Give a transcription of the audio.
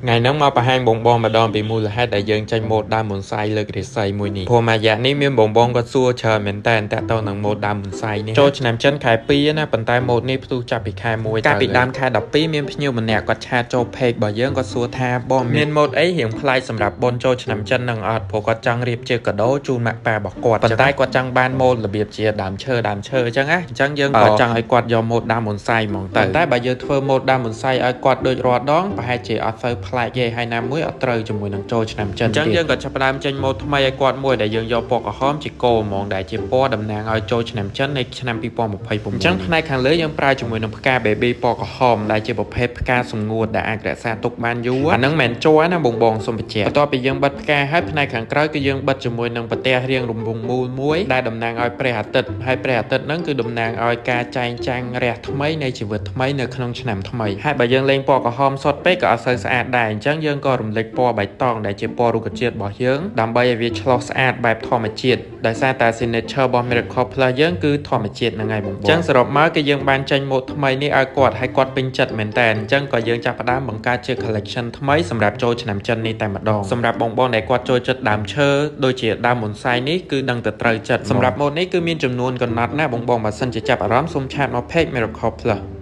ថ្ងៃហ្នឹងមកបង្ហាញបងបងម្ដងពីមូលហេតុដែលយើងចេញម៉ូដដើមមុនសៃលើករិស័យមួយនេះព្រោះមួយរយៈនេះមានបងបងគាត់សួរច្រើនមែនតើតាក់ទងនឹងម៉ូដដើមមុនសៃនេះចូលឆ្នាំចិនខែ2ណាប៉ុន្តែម៉ូដនេះផ្ទុះចាប់ពីខែ1កាលពីដើមខែ12មានភ្ញៀវម្នាក់គាត់ឆាតចូល page របស់យើងគាត់សួរថាបងមានម៉ូដអីរៀងប្លែកសម្រាប់បុណ្យចូលឆ្នាំចិននឹងអត់ព្រោះគាត់ចង់រៀបជាកាដូជូនម៉ាក់ប៉ារបស់គាត់ប៉ុន្តែគាត់ចង់បានម៉ូដរបៀបជាដើមឈើដើមឈើអញ្ចឹងណាអញ្ចឹងយើងក៏ចង់ឲ្យគាត់យកម៉ូដដើមមុនសៃហ្មងទៅតែបើយើងធ្វើម៉ូដដើមមុនសៃឲ្យគាត់ដូចរាល់ដងប្រហែលជាអត់សូវប្លែកទេហើយណាមួយអត់ត្រូវជាមួយនឹងចូលឆ្នាំចិនអញ្ចឹងយើងក៏ចាប់ផ្ដើមចេញម៉ូដថ្មីឲ្យគាត់មួយដែលយើងយកពណ៌ក្រហមជាគោហ្មងដែលជាពណ៌តំណាងឲ្យចូលឆ្នាំចិននៃឆ្នាំ2026អញ្ចឹងផ្នែកខាងលើយើងប្រើជាមួយនឹងផ្កា baby ពណ៌ក្រហមដែលជាប្រភេទផ្កាសម្ងួតដែលអាចរក្សាទុកបានយូរអាហ្នឹងមិនមែនជ័រណាបងបងសូមបញ្ជាក់បន្ទាប់ពីយើងបិទផ្កាហើយផ្នែកខាងក្រោយគឺយើងបិទជាមួយនឹងប្រទេសរាងរង្វង់មូលមួយដែលតំណាងឲ្យព្រះអាទិត្យហើយព្រះអាទិត្យហ្នឹងគឺតំណាងឲ្យការចែងចាំងរះថ្មីនៃជីវិតថ្មីនៅក្នុងឆ្នាំថ្មីហើយបើយើងលេងពណ៌ក្រហមសុទ្ធពេកក៏អត់សូវស្អាតដែរអញ្ចឹងយើងក៏រំលេចពណ៌បៃតងដែលជាពណ៌រុក្ខជាតិរបស់យើងដើម្បីឲ្យវាឆ្លុះស្អាតបែបធម្មជាតិដោយសារតែ signature របស់ Miracle Plus យើងគឺធម្មជាតិហ្នឹងហើយបងបងអញ្ចឹងសរុបមកគឺយើងបានចេញម៉ូដថ្មីនេះឲ្យគាត់ហើយគាត់ពេញចិត្តមែនតើអញ្ចឹងក៏យើងចាប់ផ្ដើមបង្កើតជា collection ថ្មីសម្រាប់ចូលឆ្នាំចិននេះតែម្ដងសម្រាប់បងបងដែលគាត់ចូលចិត្តដើមឈើដូចជាដើមមុនសៃនេះគឺដឹងតែត្រូវចិត្តសម្រាប់ម៉ូដនេះគឺមានចំនួនកំណត់ណាបងបងបើសិនជាចាប់អារម្មណ៍សូមឆាតមក page Miracle Plus។